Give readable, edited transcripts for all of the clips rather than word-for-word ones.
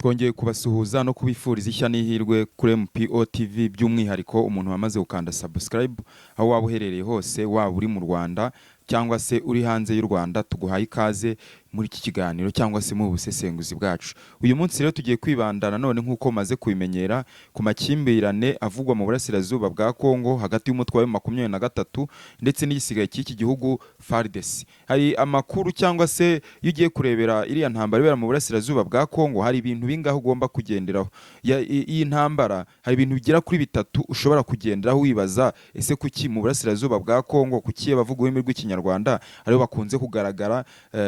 Twongeye kubasuhuza no kubifuriza ishya n'ihirwe kuri MPO TV, by'umwihariko umuntu wamaze gukanda subscribe. Aho waba uherereye hose, waba uri mu Rwanda cyangwa se uri hanze y'u Rwanda, tuguhaye ikaze muri iki kiganiro cyangwa se mu busesenguzi bwacu. Uyu munsi rero tugiye kwibanda nanone, nk'uko maze kubimenyera, ku makimbirane avugwa mu burasirazuba bwa Kongo hagati y'umutwe wa M23 ndetse n'igisigaye cy'iki gihugu, FARDC. Hari amakuru, cyangwa se iyo ugiye kurebera iriya ntambara ibera mu burasirazuba bwa Kongo, hari ibintu bingahe ugomba kugenderaho. Iyi ntambara hari ibintu bigera kuri bitatu ushobora kugenderaho wibaza: ese kuki mu burasirazuba bwa Kongo, kuki abavuga ururimi rw'Ikinyarwanda aribo bakunze kugaragara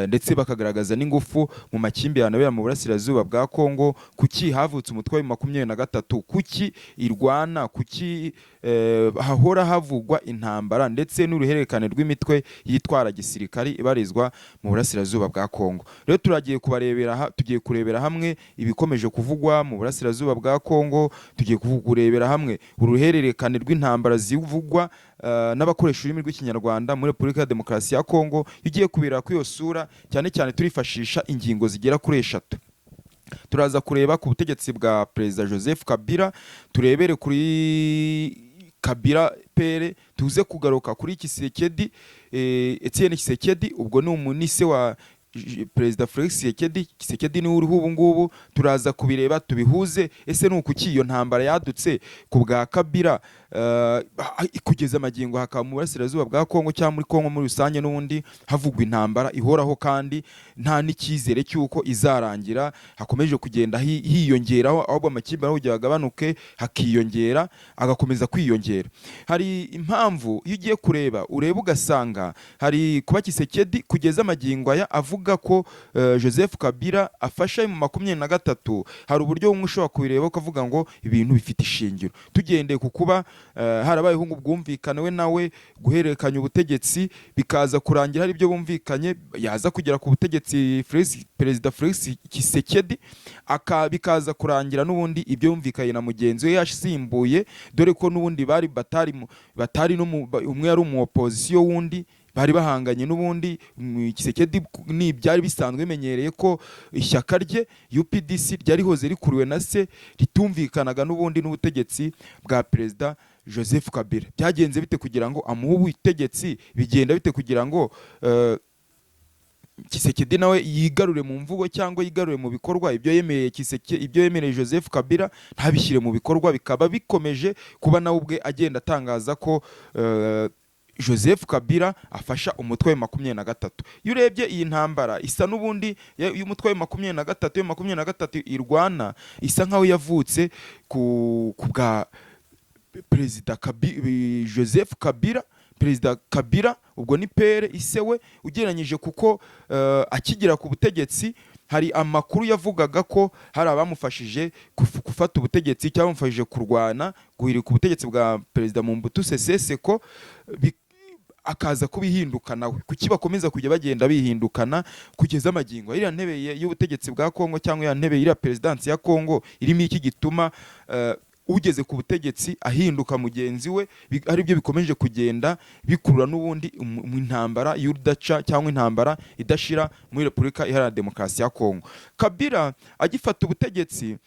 ndetse bakagaragaza n'ingufu mu makimbirane abera mu burasirazuba bwa Kongo? Kuki havutse umutwe wa 23? Kuki irwana? Kuki hahora havugwa intambara ndetse n'uruhererekane rw'imitwe yitwara gisirikari ibarizwa mu burasirazuba bwa Kongo? Rero turagiye kubarebera tugiye kurebera hamwe ibikomeje kuvugwa mu burasirazuba bwa Kongo. Tugiye kurebera hamwe uruhererekane rw'intambara zivugwa n'abakoresha ururimi rw'Ikinyarwanda muri Repubulika ya Demokarasi ya Kongo. Iyo ugiye kubireba kuri iyo sura, cyane cyane turifashisha ingingo zigera kuri eshatu. Turaza kureba ku butegetsi bwa Perezida Joseph Kabila, turebere kuri Kabila père, tuze kugaruka kuri Tshisekedi, Etienne Tshisekedi, ubwo ni umunise wa Perezida Felix Tshisekedi. Tshisekedi niwe uriho ubu ngubu. Turaza kubireba tubihuze. Ese ni ukuki iyo ntambara yadutse ku bwa Kabila, kugeza amagingo hakaba mu burasirazuba bwa Kongo cyangwa muri Kongo muri rusange n'ubundi havugwa intambara ihoraho kandi nta n'icyizere cy'uko izarangira? Hakomeje kugenda hiyongeraho, ahubwo amakimbirane kugira ngo agabanuke hakiyongera, agakomeza kwiyongera. Hari impamvu iyo ugiye kureba, ureba ugasanga hari kuba Tshisekedi kugeza amagingo aya avuga ko Joseph Kabila afasha mu 23. Hari uburyo bumwe ushobora kubireba ukavuga ngo ibintu bifite ishingiro, tugendeye ku kuba harabayeho ubwumvikane we nawe guhererekanya ubutegetsi, bikaza kurangira hari ibyo bumvikanye, yaza kugera ku butegetsi Perezida Felix Tshisekedi, bikaza kurangira n'ubundi ibyo yumvikanye na mugenzi we yasimbuye, dore ko n'ubundi bari batari batari no umwe yari umu opposition wundi, bari bahanganye n'ubundi. Tshisekedi ni byari bisanzwe bimenyereye ko ishyaka rye UPDC ryari rihoze rikuriwe na se ritumvikanaga n'ubundi n'ubutegetsi bwa Perezida Joseph Kabila. Byagenze bite kugira ngo amuhe ubutegetsi? Bigenda bite kugira ngo Tshisekedi nawe yigarure mu mvugo cyangwa yigarure mu bikorwa ibyo yemereye ibyo yemereye Joseph Kabila ntabishyire mu bikorwa, bikaba bikomeje kuba nawe ubwe agenda atangaza ko Joseph Kabila afasha umutwe wa 23? Iyo urebye iyi ntambara isa n'ubundi y'umutwe wa 23, ya 23 irwana, isa nkaho yavutse ku bwa Perezida Joseph Kabila. Perezida Kabila ubwo ni père, ise we, ugereranyije, kuko akigera ku butegetsi hari amakuru yavugaga ko hari abamufashije gufata ubutegetsi cyangwa bamufashije kurwana guhirika ubutegetsi bwa Perezida Mobutu Sese Seko, akaza kubihinduka nawe. Kuki bakomeza kujya bagenda bihindukana kugeza amagingo? Iriya ntebe y'ubutegetsi bwa Kongo cyangwa iriya ntebe, iriya perezidansi ya Kongo irimo iki gituma ugeze ku butegetsi ahinduka mugenzi we, ari byo bikomeje kugenda bikurura n'ubundi mu intambara y'urudaca cyangwa intambara idashira muri Repubulika Iharanira Demokarasi ya Kongo? Kabila agifata ubutegetsi,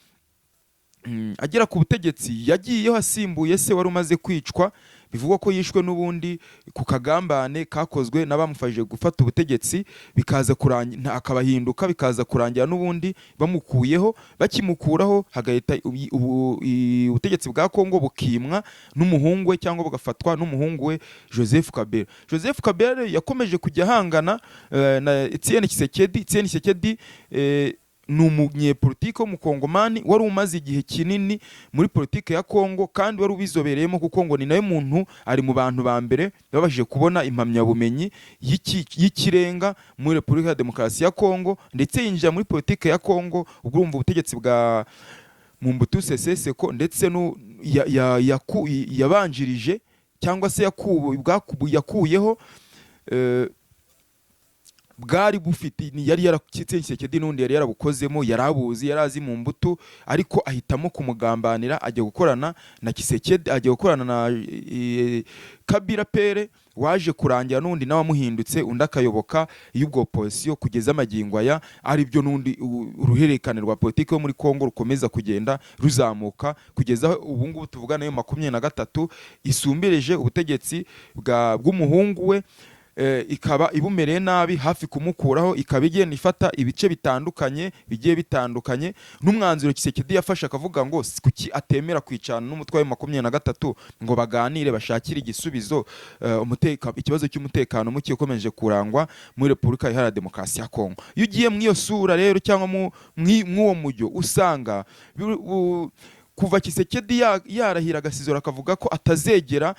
agera ku butegetsi, yagiyeho asimbuye se wari umaze kwicwa. Bivugwa ko yishwe n'ubundi ku kagambane kakozwe n'abamufashije gufata ubutegetsi, bikaza kurangira akabahinduka, bikaza kurangira n'ubundi bamukuyeho. Bakimukuraho hagahita ubutegetsi bwa Kongo bukimwa n'umuhungu we cyangwa bugafatwa n'umuhungu we Joseph Kabila. Joseph Kabila rero yakomeje kujya ahangana na Etienne Tshisekedi. Etienne Tshisekedi ni umunyepolitike w'umukongomani wari umaze igihe kinini muri politike ya Kongo kandi wari ubizobereyemo, kuko ngo ni nawe muntu ari mu bantu ba mbere babashije kubona impamyabumenyi y'ikirenga muri Repubulika ya Demokarasi ya Kongo, ndetse yinjira muri politike ya Kongo. Ubwo urumva ubutegetsi bwa Mobutu Sese Seko ndetse yabanjirije cyangwa se yakuyeho Bwari bufite yari yarakitse Tshisekedi, n'undi yari yarabukozemo, yari abuzi, yari azi Mobutu, ariko ahitamo kumugambanira, ajya gukorana na Tshisekedi, ajya gukorana na Kabila père, waje kurangira n'undi nawe amuhindutse, undi akayoboka y'ubwo opposition kugeza amagingo aya, ari byo n'undi uruhererekane rwa politiki yo muri Kongo rukomeza kugenda ruzamuka kugeza ubu ngubu tuvugana yo 23 isumbirije ubutegetsi bw'umuhungu we, ikaba ibumereye nabi, hafi kumukuraho, ikaba igenda ifata ibice bitandukanye bigiye bitandukanye. N'umwanzuro Tshisekedi yafashe akavuga ngo kuki atemera kwicarana n'umutwe wa 23 ngo baganire, bashakire igisubizo ikibazo cy'umutekano muke ukomeje kurangwa muri Repubulika Iharanira Demokarasi ya Kongo. Iyo ugiye mu iyo sura rero cyangwa mw'uwo mujyo, usanga kuva Tshisekedi yarahira agasizora, akavuga ko atazegera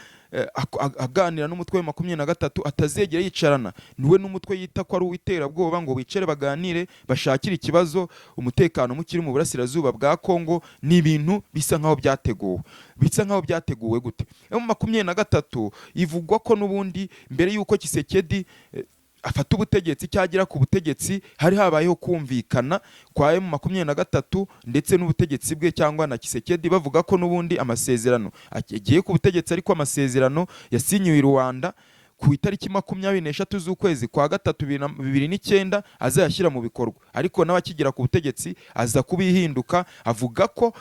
aganira n'umutwe wa 23, atazegera yicarana niwe n'umutwe yita ko ari uw'iterabwoba ngo bicare baganire, bashakire ikibazo umutekano muke uri mu burasirazuba bwa Kongo, ni ibintu bisa nkaho byateguwe. Bisa nkaho byateguwe gute? M23 ivugwa ko n'ubundi mbere y'uko Tshisekedi afata ubutegetsi cyagera ku butegetsi, hari habayeho kumvikana kwa M23 ndetse n'ubutegetsi bwe cyangwa na Tshisekedi, bavuga ko n'ubundi amasezerano agiye ku butegetsi, ariko amasezerano yasinyiwe i Rwanda ku itariki 23 z'ukwezi kwa gatatu 2009 azayashyira mu bikorwa. Ariko nawe akigera ku butegetsi aza kubihinduka, avuga ko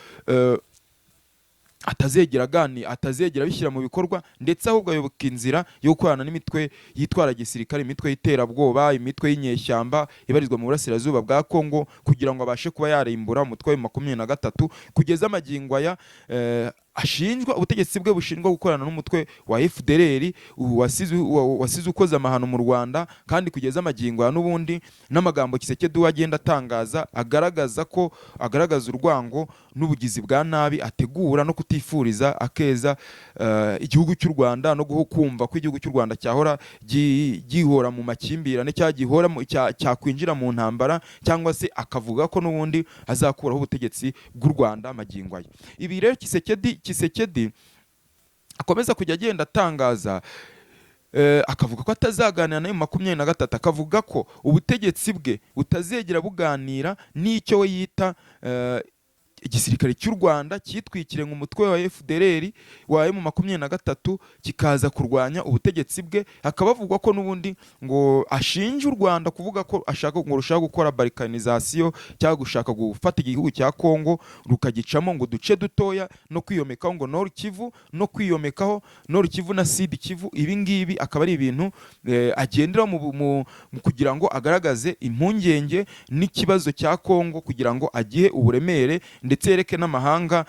atazegera agani, atazegera abishyira mu bikorwa, ndetse ahubwo ayoboka inzira yo gukorana n'imitwe yitwara gisirikare, imitwe y'iterabwoba, imitwe y'inyeshyamba ibarizwa mu burasirazuba bwa Kongo, kugira ngo abashe kuba yarimbura umutwe wa 23. Kugeza amagingo aya ashinjwa, ubutegetsi bwe bushinjwa gukorana n'umutwe wa FDLR wasize ukoze amahano mu Rwanda. Kandi kugeza amagingo aya n'ubundi n'amagambo Tshisekedi we agenda atangaza agaragaza ko agaragaza urwango n'ubugizi bwa nabi ategura no kutifuriza akeza igihugu cy'u Rwanda, no kumva ko igihugu cy'u Rwanda cyahora gihora mu makimbirane cyangwa gihora cyakwinjira mu ntambara, cyangwa se akavuga ko n'ubundi azakuraho ubutegetsi bw'u Rwanda magingo aya. Ibi rero Tshisekedi akomeza kujya agenda atangaza, akavuga ko atazaganira nayo 23, akavuga ko ubutegetsi bwe butazegera buganira n'icyo we yita igisirikare cy'u Rwanda cyitwikiriye mu mutwe wa FDLR wa M23 kikaza kurwanya ubutegetsi bwe. Hakaba havugwa ko n'ubundi ngo ashinja u Rwanda kuvuga ko ashaka ngo rushaka gukora balkanisation cyangwa gushaka gufata igihugu cya Kongo rukagicamo ngo duce dutoya, no kwiyomekaho ngo Nord Kivu, no kwiyomekaho Nord Kivu na Sud Kivu. Ibi ngibi akaba ari ibintu agendera mu kugira ngo agaragaze impungenge n'ikibazo cya Kongo, kugira ngo agihe uburemere, ndetse yereke n'amahanga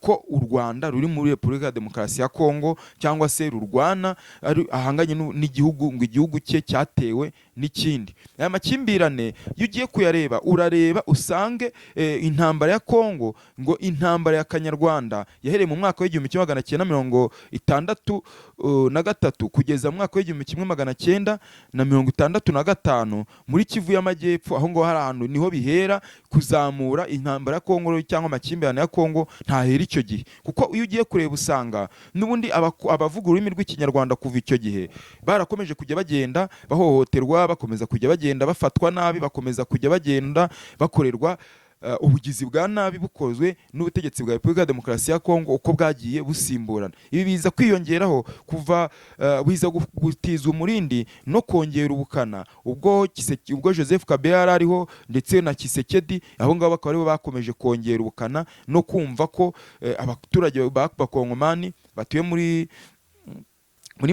ko u Rwanda ruri muri Repubulika ya Demokarasi ya Kongo cyangwa se rurwana ari ahanganye n'igihugu, ngo igihugu cye cyatewe n'ikindi. Aya makimbirane iyo ugiye kuyareba, urareba usange intambara ya Kongo, ngo intambara ya Kanyarwanda, yahereye mu mwaka w'1963 kugeza mu mwaka w'1965 muri Kivu y'Amajyepfo. Aho ngaho hari ahantu niho bihera kuzamura intambara ya Kongo cyangwa amakimbirane ya Kongo, ntahera icyo gihe, kuko iyo ugiye kureba usanga n'ubundi abavuga ururimi rw'Ikinyarwanda kuva icyo gihe barakomeje kujya bagenda bahohoterwa, bakomeza kujya bagenda bafatwa nabi, bakomeza kujya bagenda bakorerwa ubugizi bwa nabi bukozwe n'ubutegetsi bwa Repubulika ya Demokarasi ya Kongo uko bwagiye busimburana. Ibi biza kwiyongeraho kuva biza gutiza umurindi no kongera ubukana ubwo Joseph Kabila yari ariho ndetse na Tshisekedi. Abo ngabo bakaba aribo bakomeje kongera ubukana no kumva ko abaturage b'Abakongomani batuye muri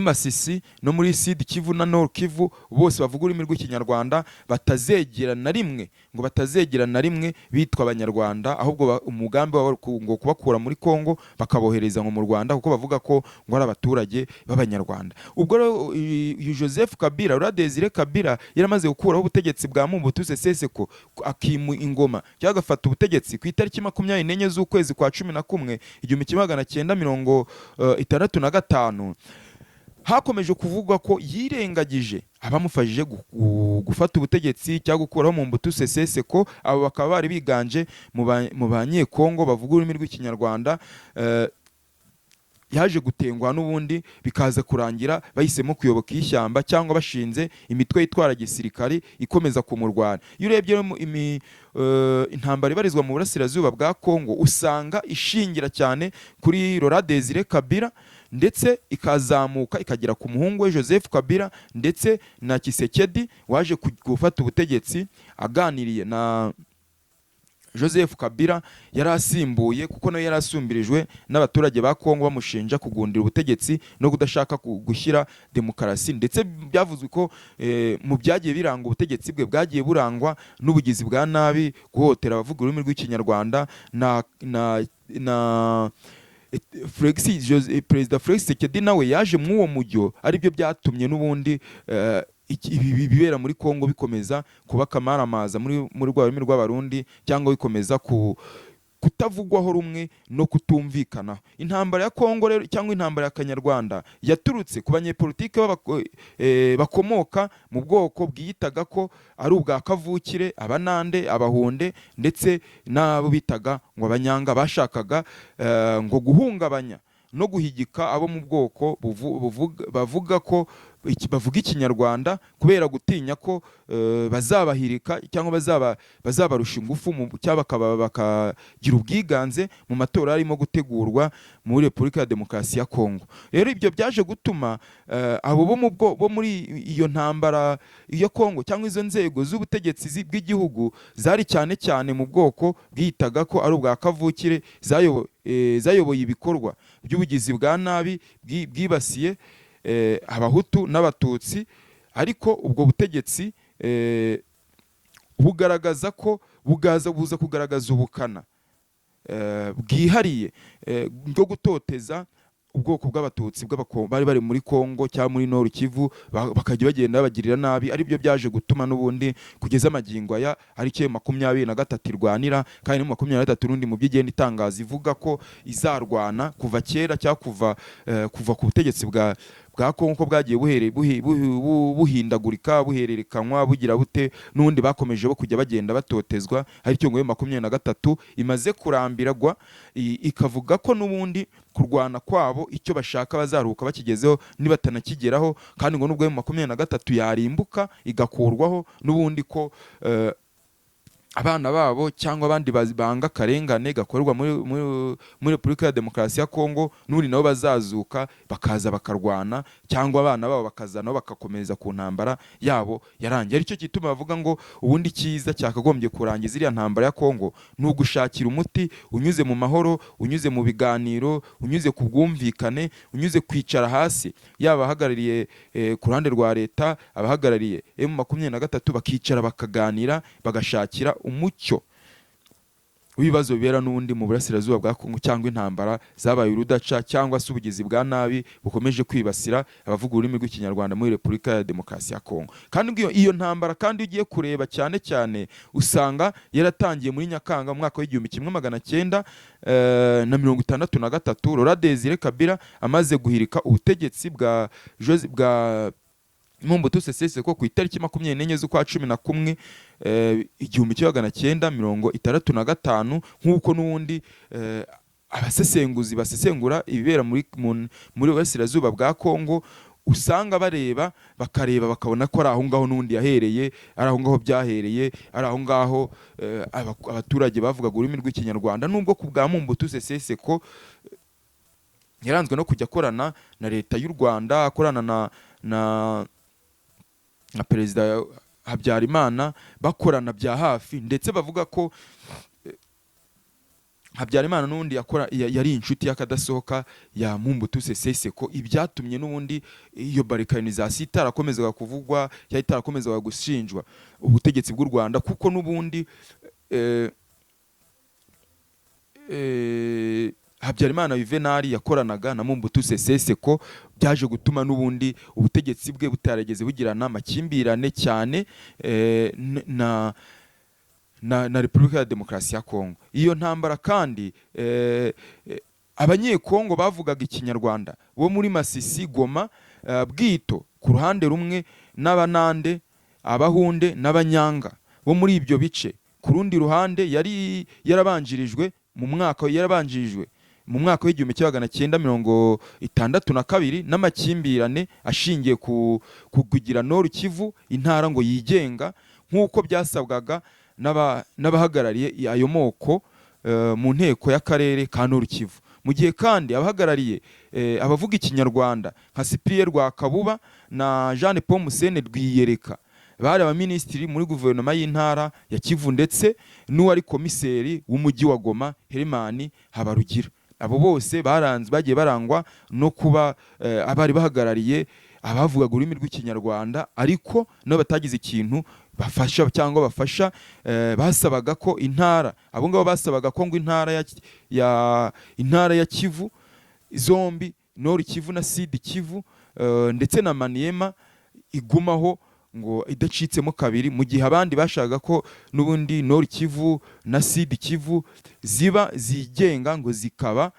Masisi no muri Sud Kivu na Nord Kivu bose bavuga ururimi rw'Ikinyarwanda batazegera na rimwe, ngo batazegera na rimwe bitwa Abanyarwanda, ahubwo umugambi wabo ngo kubakura muri Kongo bakabohereza ngo mu Rwanda, kuko bavuga ko ngo ari abaturage b'Abanyarwanda. Ubwo rero uyu Joseph Kabila, uriya Desire Kabila, yaramaze gukuraho ubutegetsi bwa Mobutu Sese Seko, akimu ingoma cyangwa agafata ubutegetsi ku itariki 24 z'ukwezi kwa 11 1965, hakomeje kuvugwa ko yirengagije abamufashije gufata ubutegetsi cyangwa gukuraho Mobutu Sese Seko. Abo bakaba bari biganje mu banyekongo bavuga ururimi rw'Ikinyarwanda. Yaje gutengwa n'ubundi, bikaza kurangira bahisemo kuyoboka ishyamba cyangwa bashinze imitwe yitwara gisirikari ikomeza kumurwana. Iyo urebye intambara ibarizwa mu burasirazuba bwa Kongo, usanga ishingira cyane kuri Laurent Desire Kabila, ndetse ikazamuka ikagera ku muhungu we Joseph Kabila, ndetse na Tshisekedi waje gufata ubutegetsi aganiriye na Joseph Kabila yari asimbuye, kuko nawe yari asumbirijwe n'abaturage ba Kongo bamushinja kugundira ubutegetsi no kudashaka gushyira demokarasi. Ndetse byavuzwe ko mu byagiye biranga ubutegetsi bwe, bwagiye burangwa n'ubugizi bwa nabi, guhohotera abavuga ururimi rw'Ikinyarwanda. Na Felix Perezida Felix Tshisekedi nawe yaje muri uwo mujyo, aribyo byatumye n'ubundi ibi bibera muri Kongo bikomeza kuba kamaramaza muri rwa rurimi rw'Abarundi, cyangwa bikomeza kutavugwaho rumwe no kutumvikanaho. Intambara ya Kongo rero, cyangwa intambara ya Kanyarwanda, yaturutse ku banyepolitike bakomoka mu bwoko bwiyitaga ko ari ubwa kavukire, Abanande, Abahunde, ndetse n'abo bitaga ngo Abanyanga, bashakaga ngo guhungabanya no guhigika abo mu bwoko bavuga ko bavuga Ikinyarwanda, kubera gutinya ko bazabahirika cyangwa bazabarusha ingufu cyangwa bakagira ubwiganze mu matora arimo gutegurwa muri Repubulika ya Demokarasi ya Kongo. Rero ibyo byaje gutuma abo bo muri iyo ntambara iyo Kongo, cyangwa izo nzego z'ubutegetsi bw'igihugu zari cyane cyane mu bwoko bwiyitaga ko ari ubwa kavukire, zayoboye ibikorwa by'ubugizi bwa nabi bwibasiye Abahutu n'Abatutsi. Ariko ubwo butegetsi bugaragaza ko buza kugaragaza ubukana bwihariye bwo gutoteza ubwoko bw'Abatutsi bari muri Kongo cyangwa muri Nord Kivu, bakajya bagenda babagirira nabi, aribyo byaje gutuma n'ubundi kugeza amagingo aya ari cyo 23 irwanira. Kandi no 23 n'undi mu byo igenda itangaza, ivuga ko izarwana kuva kera, cyangwa kuva ku butegetsi bwa Kongo ko bwagiye buhindagurika, buhererekanywa, bugira bute, n'ubundi bakomeje bo kujya bagenda batotezwa. Aricyo ngo 23 imaze kurambirwa, ikavuga ko n'ubundi kurwana kwabo icyo bashaka bazaruhuka bakigezeho nibatanakigeraho. Kandi ngo nubwo 23 yarimbuka igakurwaho, n'ubundi ko abana babo cyangwa abandi banga akarengane gakorerwa muri Repubulika ya Demokarasi ya Kongo, n'ubundi nabo bazazuka bakaza bakarwana, cyangwa abana babo bakaza nabo bagakomeza ku ntambara yabo yarangiye. Aricyo gituma bavuga ngo ubundi cyiza cyakagombye kurangiza iriya ntambara ya Kongo ni ugushakira umuti unyuze mu mahoro, unyuze mu biganiro, unyuze ku bwumvikane, unyuze kwicara hasi, yaba abahagarariye ku ruhande rwa leta, abahagarariye M23, bakicara bakaganira, bagashakira umucyo w'ibibazo bibera n'ubundi mu burasirazuba bwa Kongo, cyangwa intambara zabaye urudaca, cyangwa se ubugizi bwa nabi bukomeje kwibasira abavuga ururimi rw'Ikinyarwanda muri Repubulika ya Demokarasi ya Kongo. Kandi iyo ntambara kandi ugiye kureba cyane cyane, usanga yaratangiye muri Nyakanga mu mwaka w'1963, Laurent Desire Kabila amaze guhirika ubutegetsi bwa Mobutu Sese Seko ku itariki 24 z'ukwa 11 1965, nk'uko n'ubundi abasesenguzi basesengura ibibera muri Burasirazuba bwa Kongo usanga bareba, bakareba, bakabona ko ari aho ngaho n'ubundi yahereye, ari aho ngaho byahereye, ari aho ngaho abaturage bavugaga ururimi rw'Ikinyarwanda. Nubwo ku bwa Mobutu Sese Seko yaranzwe no kujya akorana na leta y'u Rwanda, akorana na Perezida Habyarimana, bakorana bya hafi, ndetse bavuga ko Habyarimana n'ubundi yari inshuti y'akadasohoka ya Mobutu Sese Seko, ibyatumye n'ubundi iyo balkanisation itarakomezaga kuvugwa cyangwa itarakomezaga gushinjwa ubutegetsi bw'u Rwanda, kuko n'ubundi Habyarimana Juvenal yakoranaga na Mobutu Sese Seko. Byaje gutuma n'ubundi ubutegetsi bwe butarigeze bugirana amakimbirane cyane na Repubulika ya Demokarasi ya Kongo. Iyo ntambara kandi, Abanyekongo bavugaga Ikinyarwanda bo muri Masisi, Goma, Bwito ku ruhande rumwe, n'Abanande, Abahunde n'Abanyanga bo muri ibyo bice ku rundi ruhande, yari yarabanjirijwe mu mwaka yarabanjirijwe mu mwaka w'1962 n'amakimbirane ashingiye ku kugira Nord Kivu intara ngo yigenga, nk'uko byasabwaga n'abahagarariye ayo moko mu nteko y'akarere ka Nord Kivu. Mu gihe kandi abahagarariye abavuga Ikinyarwanda nka Cyprien Rwakabuba na Jean Paul Musene Rwiyereka bari abaminisitiri muri guverinoma y'intara ya Kivu, ndetse n'uwari komiseri w'umujyi wa Goma, Herman Habarugira. Abo bose baranze bagiye barangwa no kuba abari bahagarariye abavugaga ururimi rw'Ikinyarwanda, ariko nabo batagize ikintu bafasha cyangwa bafasha. Basabaga ko intara, abo ngabo basabaga ko ngo intara ya Kivu zombi, Nord Kivu na Sud Kivu, ndetse na Maniema, igumaho ngo idacitsemo kabiri, mu gihe abandi bashakaga ko n'ubundi Nord Kivu na Sud Kivu ziba zigenga, ngo zikaba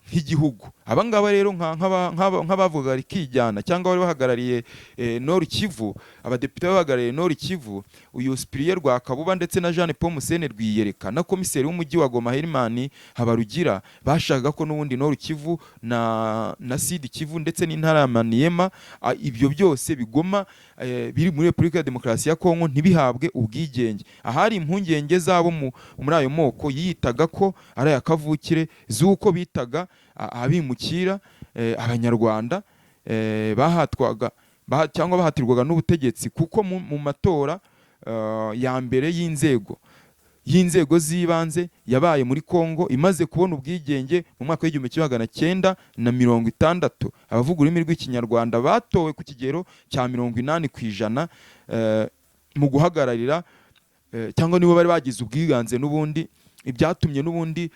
nk'igihugu. Aba ngaba rero nk'abavugaga rikijyana cyangwa bari bahagarariye Nord Kivu, abadepite bahagarariye Nord Kivu, uyu Cyprien Rwakabuba ndetse na Jean Paul Musene Rwiyereka na komiseri w'umujyi wa Goma, Herman Habarugira, bashakaga ko n'ubundi Nord Kivu na Sud Kivu ndetse n'intara ya Maniema, ibyo byose bigoma biri muri Repubulika ya Demokarasi ya Kongo, ntibihabwe ubwigenge. Ahari impungenge zabo muri ayo moko yiyitaga ko ari aya kavukire, z'uko bitaga abimukira Abanyarwanda bahatwaga cyangwa bahatirwaga n'ubutegetsi, kuko mu matora ya mbere y'inzego z'ibanze yabaye muri Kongo imaze kubona ubwigenge mu mwaka w'1960, abavuga ururimi rw'Ikinyarwanda batowe ku kigero cya 80% mu guhagararira cyangwa nibo bari bagize ubwiganze n'ubundi. Ibyatumye n'ubundi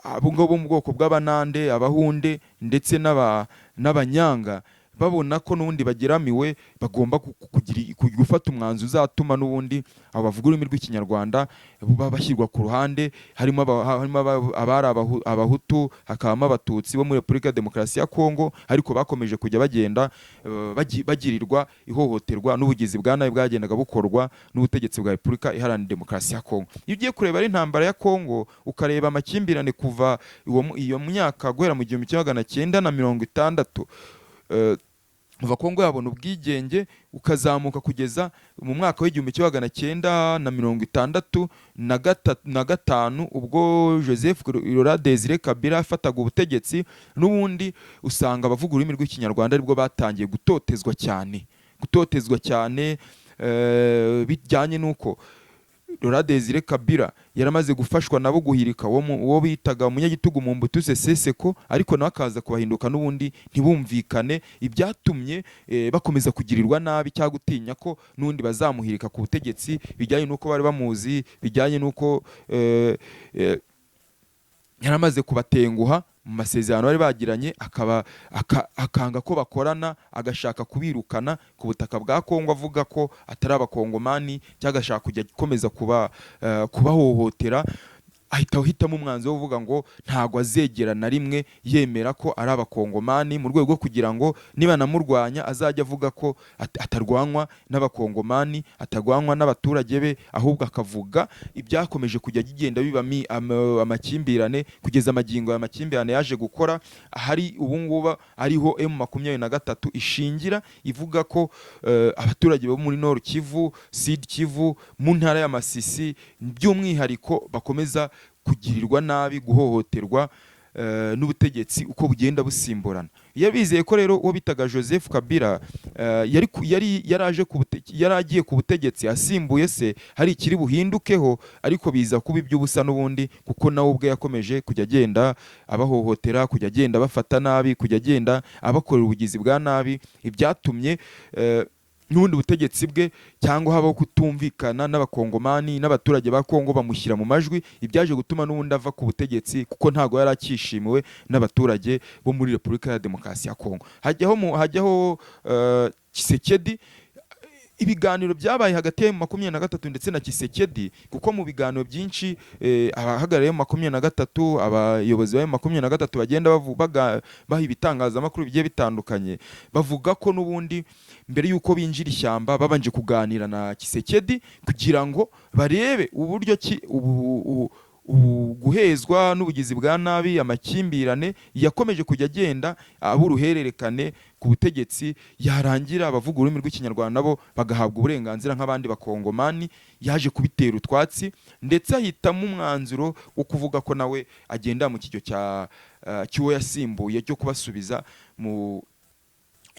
abo ngabo bo mu bwoko bw'Abanande, Abahunde ndetse n'Abanyanga babona ko n'ubundi bageramiwe, bagomba gufata umwanzuro uzatuma n'ubundi abo bavuga ururimi rw'Ikinyarwanda bashyirwa ku ruhande. Harimo abari Abahutu, hakabamo Abatutsi bo muri Repubulika ya Demokarasi ya Kongo, ariko bakomeje kujya bagenda bagirirwa ihohoterwa n'ubugizi bwa nabi bwagendaga bukorwa n'ubutegetsi bwa Repubulika Iharanira Demokarasi ya Kongo. Iyo ugiye kureba ari intambara ya Kongo, ukareba amakimbirane kuva iyo myaka, guhera mu 1960, kuva Kongo yabona ubwigenge, ukazamuka kugeza mu mwaka w'1965, ubwo Joseph Laurent Desire Kabila yafataga ubutegetsi, n'ubundi usanga abavuga ururimi rw'Ikinyarwanda aribwo batangiye gutotezwa cyane, gutotezwa cyane, bijyanye n'uko Laurent Desire Kabila yaramaze gufashwa nabo guhirika uwo bitaga umunyagitugu Mobutu Sese Seko, ariko nawe akaza kubahinduka n'ubundi ntibumvikane, ibyatumye bakomeza kugirirwa nabi cyangwa gutinya ko n'ubundi bazamuhirika ku butegetsi, bijyanye n'uko bari bamuzi, bijyanye n'uko yaramaze kubatenguha mu masezerano bari bagiranye, akaba akanga ko bakorana, agashaka kubirukana ku butaka bwa Kongo, avuga ko atari Abakongomani, cyangwa agashaka kujya akomeza kubahohotera. Ahita ahitamo umwanzuro wo kuvuga ngo ntabwo azegera na rimwe yemera ko ari Abakongomani, mu rwego rwo kugira ngo niba anamurwanya azajya avuga ko atarwanywa n'Abakongomani, atarwanywa n'abaturage be, ahubwo akavuga ibyakomeje kujya bigenda biba amakimbirane kugeza amagingo. Aya makimbirane yaje gukora ahari ubu ngubu ariho M23 ishingira ivuga ko abaturage bo muri Nord Kivu, Sud Kivu, mu ntara ya Masisi by'umwihariko, bakomeza kugirirwa nabi, guhohoterwa n'ubutegetsi uko bugenda busimburana. Iyo bizeye ko rero uwo bitaga Joseph Kabila yari yaraje yari agiye ku butegetsi asimbuye se, hari ikiri buhindukeho, ariko biza kuba iby'ubusa n'ubundi, kuko nawe ubwe yakomeje kujya agenda abahohotera, kujya agenda abafata nabi, kujya agenda abakorera ubugizi bwa nabi, ibyatumye n'ubundi butegetsi bwe cyangwa habaho kutumvikana n'Abakongomani n'abaturage ba Kongo bamushyira mu majwi, ibyaje gutuma n'ubundi ava ku butegetsi, kuko ntabwo yari akishimiwe n'abaturage bo muri Repubulika ya Demokarasi ya Kongo. Hajyaho Tshisekedi. Ibiganiro byabaye hagati ya 23 ndetse na Tshisekedi, kuko mu biganiro byinshi abahagarariye 23, abayobozi ba 23 bagenda baha ibitangazamakuru bigiye bitandukanye, bavuga ko n'ubundi mbere y'uko binjira ishyamba babanje kuganira na Tshisekedi kugira ngo barebe uburyo ki Guhezwa n'ubugizi bwa nabi, amakimbirane yakomeje kujya agenda aba uruhererekane ku butegetsi, yarangira abavuga ururimi rw'Ikinyarwanda nabo bagahabwa uburenganzira nk'abandi Bakongomani, yaje kubitera utwatsi, ndetse ahitamo umwanzuro wo kuvuga ko nawe agenda mu kijyo cya cy'uwo yasimbuye, cyo kubasubiza mu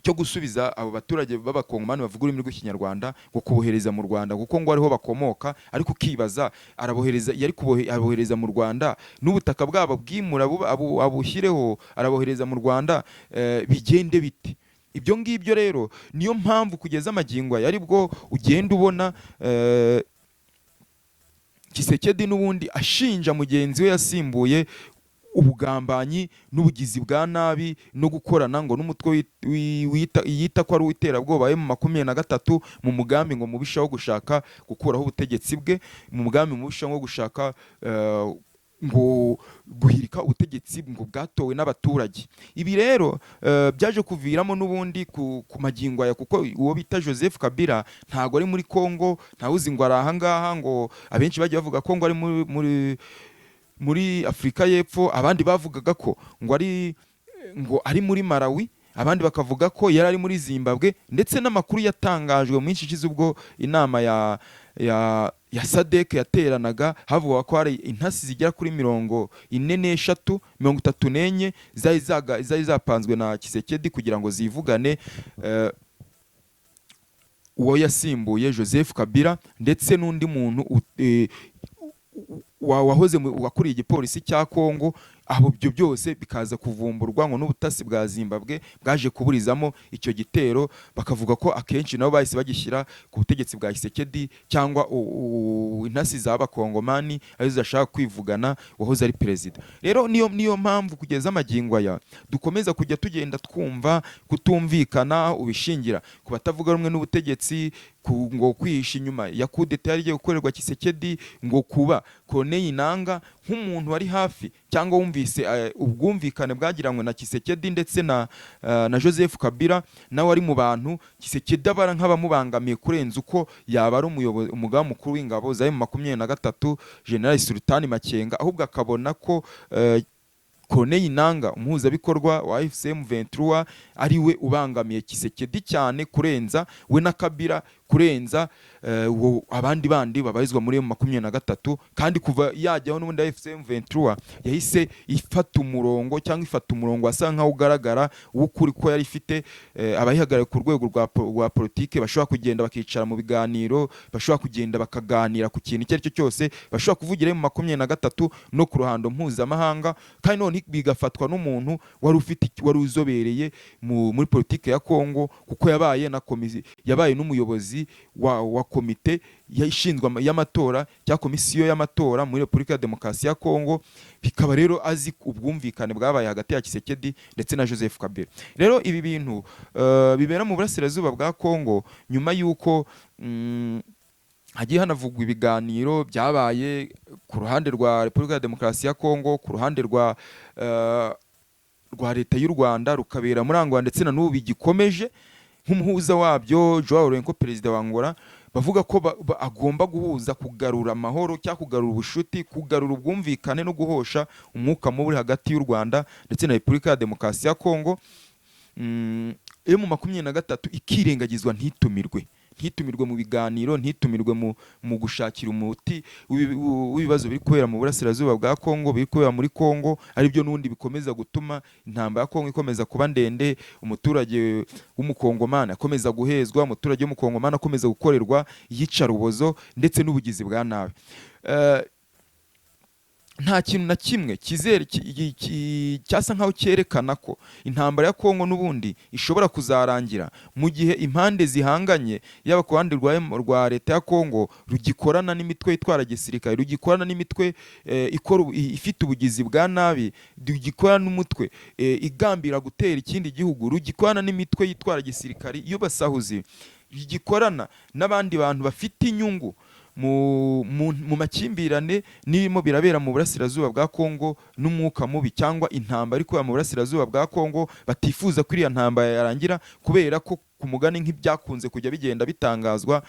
cyo gusubiza abo baturage b'Abakongomani bavuga ururimi rw'Ikinyarwanda, ngo kubohereza mu Rwanda kuko ngo ariho bakomoka. Ariko ukibaza, arabohereza, yari abohereza mu Rwanda n'ubutaka bwabo bwimura abushyireho, arabohereza mu Rwanda, bigende bite? Ibyo ngibyo rero niyo mpamvu kugeza amagingo aya aribwo ugenda ubona Tshisekedi n'ubundi ashinja mugenzi we yasimbuye ubugambanyi n'ubugizi bwa nabi no gukorana ngo n'umutwe wita ko ari uw'iterabwoba M23, mu mugambi ngo mubisha wo gushaka gukuraho ubutegetsi bwe, mu mugambi mubisha wo gushaka ngo guhirika ubutegetsi ngo bwatowe n'abaturage. Ibi rero byaje kuviramo n'ubundi ku magingo aya, kuko uwo bita Joseph Kabila ntago ari muri Congo, ntawuzi ngo ari ahangaha, ngo abenshi bagiye bavuga ko ngo ari muri Afurika y'Epfo, abandi bavugaga ko ngo ari muri Malawi, abandi bakavuga ko yari ari muri Zimbabwe. Ndetse n'amakuru yatangajwe mu minsi ishize ubwo inama ya SADC yateranaga, havugwa ko hari intasi zigera kuri 43, 34 zari zapanzwe na Tshisekedi kugira ngo zivugane uwo yasimbuye Joseph Kabila, ndetse n'undi muntu wahoze wakuriye igipolisi cya Kongo. Aho ibyo byose bikaza kuvumburwa ngo n'ubutasi bwa Zimbabwe bwaje kuburizamo icyo gitero, bakavuga ko akenshi nabo bahise bagishyira ku butegetsi bwa Tshisekedi cyangwa intasi z'Abakongomani arizo zashaka kwivugana wahoze ari perezida. Rero niyo mpamvu kugeza amagingo aya dukomeza kujya tugenda twumva kutumvikana ubishingira ku batavuga rumwe n'ubutegetsi, ngo kwihisha inyuma ya kudeta yari igiye gukorerwa Tshisekedi, ngo kuba Corneille Nangaa nk'umuntu wari hafi cyangwa wumvise ubwumvikane bwagiranywe na Tshisekedi ndetse na Joseph Kabila, nawe ari mu bantu Tshisekedi abara nk'abamubangamiye kurenza uko yaba ari umuyobozi, umugaba mukuru w'ingabo za M23, General Sultani Makenga, ahubwo akabona ko Corneille Nangaa, umuhuzabikorwa wa AFC M23, ari we ubangamiye Tshisekedi cyane kurenza we na Kabila, kurenza abandi bandi babarizwa muri M23. Kandi kuva yajyaho n'ubundi AFC M23 yahise ifata umurongo, cyangwa ifata umurongo wasa nkaho ugaragara w'ukuri, ko yari ifite abayihagarariye ku rwego rwa politike, bashobora kugenda bakicara mu biganiro, bashobora kugenda bakaganira ku kintu icyo ari cyo cyose, bashobora kuvugira M23 no ku ruhando mpuzamahanga, kandi none bigafatwa n'umuntu wari ufite wari uzobereye muri politike ya Kongo, kuko yabaye na komisi, yabaye n'umuyobozi wa komite ishinzwe y'amatora cyangwa komisiyo y'amatora muri Repubulika ya Demokarasi ya Kongo. Bikaba rero azi ubwumvikane bwabaye hagati ya Tshisekedi ndetse na Joseph Kabila. Rero ibi bintu bibera mu burasirazuba bwa Kongo nyuma y'uko hagiye hanavugwa ibiganiro byabaye ku ruhande rwa Repubulika ya Demokarasi ya Kongo, ku ruhande rwa leta y'u Rwanda, rukabera muri Angola, ndetse na n'ubu bigikomeje, nk'umuhuza wabyo Joao Lourenço, perezida wa Angola, bavuga ko agomba guhuza, kugarura amahoro cyangwa kugarura ubushuti, kugarura ubwumvikane no guhosha umwuka mubi uri hagati y'u Rwanda ndetse na Repubulika ya Demokarasi ya Kongo. M23 ikirengagizwa, ntitumirwe mu biganiro, ntitumirwe mu gushakira umuti w'ibibazo biri kubera mu burasirazuba bwa Kongo, biri kubera muri Kongo, aribyo n'ubundi bikomeza gutuma intambara ya Kongo ikomeza kuba ndende, umuturage w'Umukongomani akomeza guhezwa, umuturage w'Umukongomani akomeza gukorerwa iyicarubozo ndetse n'ubugizi bwa nabi. Nta kintu na kimwe kizere cyasa nkaho cyerekana ko intambara ya Kongo n'ubundi ishobora kuzarangira mu gihe impande zihanganye, yaba ku ruhande rwa leta ya Kongo rugikorana n'imitwe itwara gisirikare, rugikorana n'imitwe ikora ifite ubugizi bwa nabi, rugikorana n'umutwe igambira gutera ikindi gihugu, rugikorana n'imitwe yitwara gisirikare y'abasahuzi, rugikorana n'abandi bantu bafite inyungu mu makimbirane n'ibirimo birabera mu burasirazuba bwa Kongo, n'umwuka mubi cyangwa intambara iri kubera mu burasirazuba bwa Kongo, batifuza ko iriya ntambara yarangira, kubera ko ku mugani nk'ibyakunze kujya bigenda bitangazwa.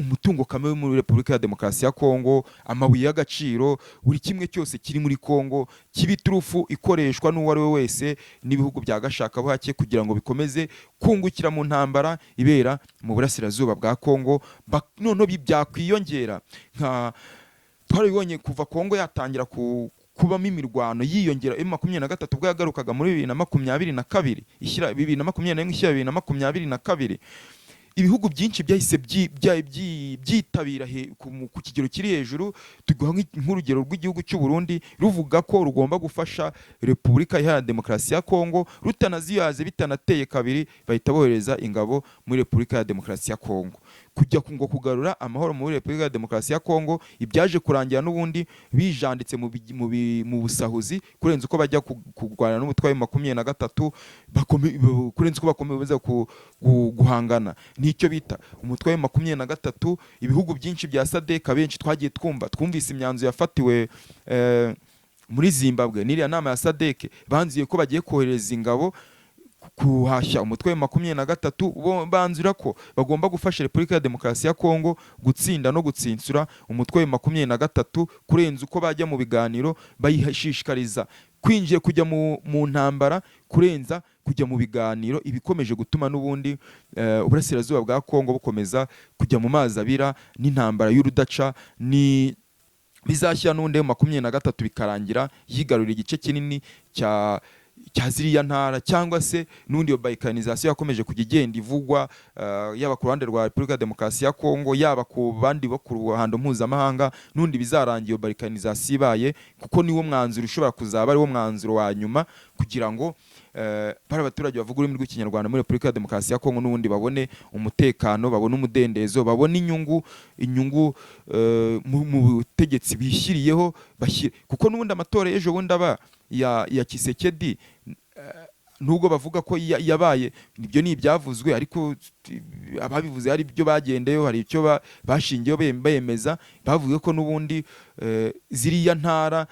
Umutungo kamere muri Repubulika ya Demokarasi ya Kongo, amabuye y'agaciro, buri kimwe cyose kiri muri Kongo kiba iturufu ikoreshwa n'uwo ari we wese n'ibihugu bya gashakabuhake kugira ngo bikomeze kungukira mu ntambara ibera mu burasirazuba bwa Kongo. Noneho byakwiyongera, nka twarabibonye kuva Kongo yatangira kubamo imirwano yiyongera, M23 ubwo yagarukaga muri 2022 ishyira 2021 ishyira 2022, ibihugu byinshi byahise byitabira ku kigero kiri hejuru. Tuguha nk'urugero rw'igihugu cy'u Burundi, ruvuga ko rugomba gufasha Repubulika Iharanira Demokarasi ya Kongo. Rutanaziyaze, bitanateye kabiri, bahita bohereza ingabo muri Repubulika ya Demokarasi ya Kongo kujya ngo kugarura amahoro muri Repubulika ya Demokarasi ya Kongo. Ibyaje kurangira n'ubundi bijanditse mu busahuzi kurenza uko bajya kurwana n'umutwe wa 23, kurenza uko bakomeza guhangana n'icyo bita umutwe wa 23. Ibihugu byinshi bya SADC, abenshi twagiye twumva, twumvise imyanzuro yafatiwe muri Zimbabwe n'iriya nama ya SADC, banzuye ko bagiye kohereza ingabo kuhashya umutwe wa 23. Bo banzura ko bagomba gufasha Repubulika ya Demokarasi ya Kongo gutsinda no gutsinsura umutwe wa 23 kurenza uko bajya mu biganiro. Bayishishikariza kwinjira kujya mu ntambara kurenza kujya mu biganiro, ibikomeje gutuma n'ubundi uburasirazuba bwa Kongo bukomeza kujya mu mazi abira n'intambara y'urudaca. Ni bizashyira n'ubundi 23 bikarangira yigarurira igice kinini cya ziriya ntara, cyangwa se n'undi iyo balkanisation yakomeje kujya igenda ivugwa, yaba ku ruhande rwa Repubulika ya Demokarasi ya Kongo, yaba ku bandi bo ku ruhando mpuzamahanga, n'undi bizarangira iyo balkanisation ibaye, kuko niwo mwanzuro ushobora kuzaba ari wo mwanzuro wa nyuma kugira ngo bari abaturage bavuga ururimi rw'Ikinyarwanda muri Repubulika ya Demokarasi ya Kongo n'ubundi babone umutekano, babone umudendezo, babone inyungu mu butegetsi bishyiriyeho kuko n'ubundi amatora y'ejo bundi aba ya Tshisekedi, nubwo bavuga ko yabaye, ibyo ni ibyavuzwe, ariko ababivuze hari ibyo bagendeyeho, hari icyo bashingiyeho bemeza. Bavuze ko n'ubundi ziriya ntara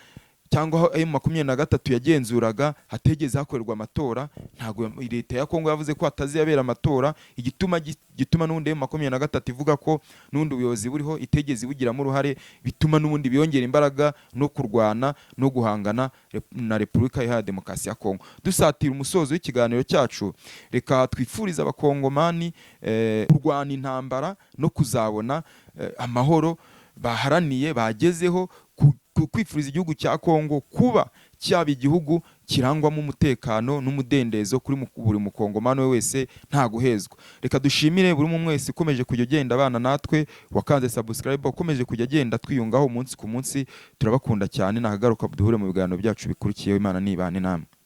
cyangwa aho M23 yagenzuraga hategeze hakorerwa amatora. Ntabwo leta ya Kongo yavuze ko hataziyabera amatora. Igituma gituma n'ubundi M23 ivuga ko n'ubundi ubuyobozi buriho itegeze bugiramo uruhare, bituma n'ubundi biyongera imbaraga no kurwana no guhangana na Repubulika Iharanira Demokarasi ya Kongo. Dusatira umusozo w'ikiganiro cyacu, reka twifurize Abakongomani kurwana intambara no kuzabona amahoro baharaniye bagezeho, kwifuriza igihugu cya Kongo kuba cyaba igihugu kirangwamo umutekano n'umudendezo kuri buri mukongomani we wese, nta guhezwa. Reka dushimire buri umwe wese ukomeje kujya ugenda abana natwe, wakanze subscribe, ukomeje kujya agenda twiyungaho umunsi ku munsi. Turabakunda cyane. Nakagaruka, duhure mu biganiro byacu bikurikiyeho. Imana nibane namwe.